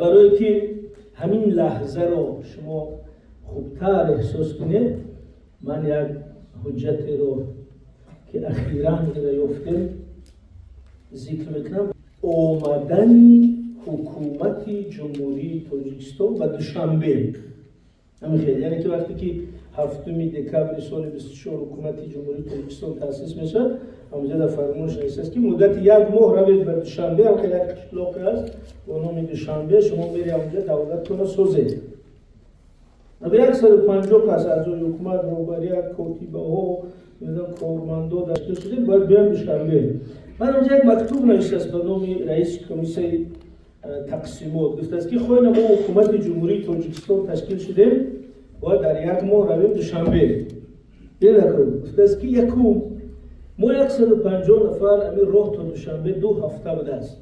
Барое ки ҳамин лаҳзаро шумо хубтар эҳсос кунед, ман як ҳуҷҷатеро, ки ахиран ира ёфтем, зикр мекунам. Омадани ҳукумати Ҷумҳурии Тоҷикистон ба Душанбе ҳамин хел, яъне ки вақте ки 7 декабри соли 24 ҳукумати Ҷумҳурии Тоҷикистон таъсис мешавад, ҳамонҷа дар фармонаш навиштааст, ки муддати як моҳ равед ба Душанбе. Ҳам хел як қишлоқе аст бо номи Душанбе, шумо мери ҳамонҷа, давлаттона созед. 150 кас аъзои ҳукумат, роҳбарият, котибаҳо, кормандо ташкил шудем, бояд биям Душанбе. Баъд ҳамҷа як мактуб навиштааст ба номи раиси комиссияи тақсимот. Гуфтааст, ки хойна мо ҳукумати Ҷумҳурии Тоҷикистон ташкил шудем, бояд дар як моҳ равем Душанбе. Бинакун, гуфтааст, ки якум, мо 150 нафар, ами роҳ то Душанбе 2 ҳафта будааст.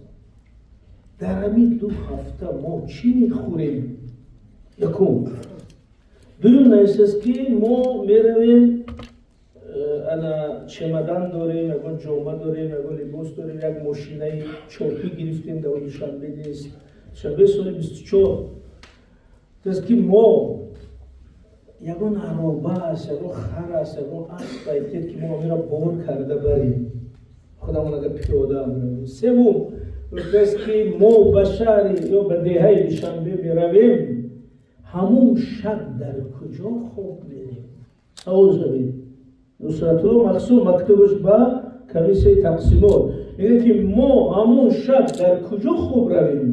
Дар ҳамин 2 ҳафта мо чӣ мехӯрем? Якум. Дуюм, навиштааст, ки мо меравем, ана чемодан дорем, ягон ҷома дорем, ягон либос дорем, як мошинаи чопӣ гирифтем, дар Душанбе нест. Душанбе соли 24. Гуфтааст, ки мо ягон ароба аст, ягон хар аст, ягон асп айтед, ки мо амира бор карда барем, худамон агар пиёда. Севум, гуфтааст, ки мо ба шаҳри ё ба деҳаи Душанбе меравем, ҳамун шаб дар куҷо хоб мерем? Савол шавед. Нусратулло Махсум мактубаш ба комиссияи тақсимот мегӯяд, ки мо ҳамун шаб дар куҷо хоб равем,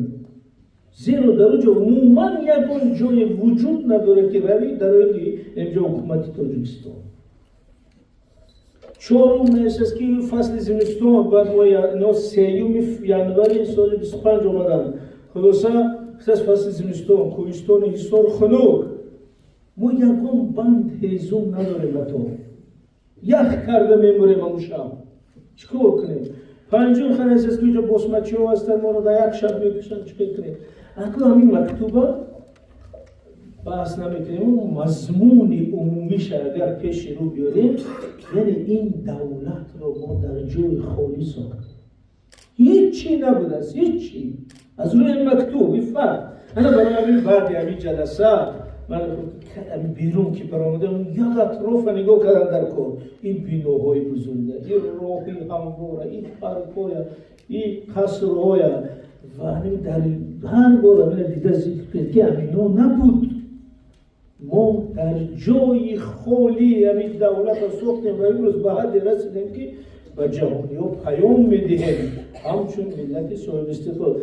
зеро дар оҷо умуман ягон ҷое вуҷуд надорад, ки равӣ дарои, ки инҷо ҳукумати Тоҷикистон. Чорум, навиштааст, ки фасли зимистон, баъд мо ино 3 январи соли 25 омаданд. Хулоса, гуфтааст, фасли зимистон, кӯҳистони Ҳисор хунук, мо ягон банд ҳезум надорем, ҳатто ях карда мемурем ҳамун шаб, чӣ кор кунем? Панҷум, ханасест, ки инҷо босмачиҳо ҳастанд, моро дар як шаб мекушанд, чӣ кор кунем? Аку ҳамин мактуба баҳс намекунем, мазмуни умумиша агар пеши рӯ биёрем, яъне ин давлатро мо дар ҷои холӣ сохтем, ҳичи набудааст, ҳичи. Аз рӯи ин мактуб, ин факт. Ана барои ҳамин баъди ҳамин ҷаласа ман берун ки баромадам, як атрофа нигоҳ кардам, дар кор ин биноҳои бузурга, ин роҳи ҳамвора, ин паркоя, ин қасрҳоя, ва дар ҳар бор ҳамина дида зикр кунед, ки ҳамино набуд. Мо дар ҷои холӣ ҳамин давлатро сохтем ва имрӯз ба ҳадде расидем, ки ба ҷаҳониҳо паём медиҳем ҳамчун миллати соҳибистиқлол.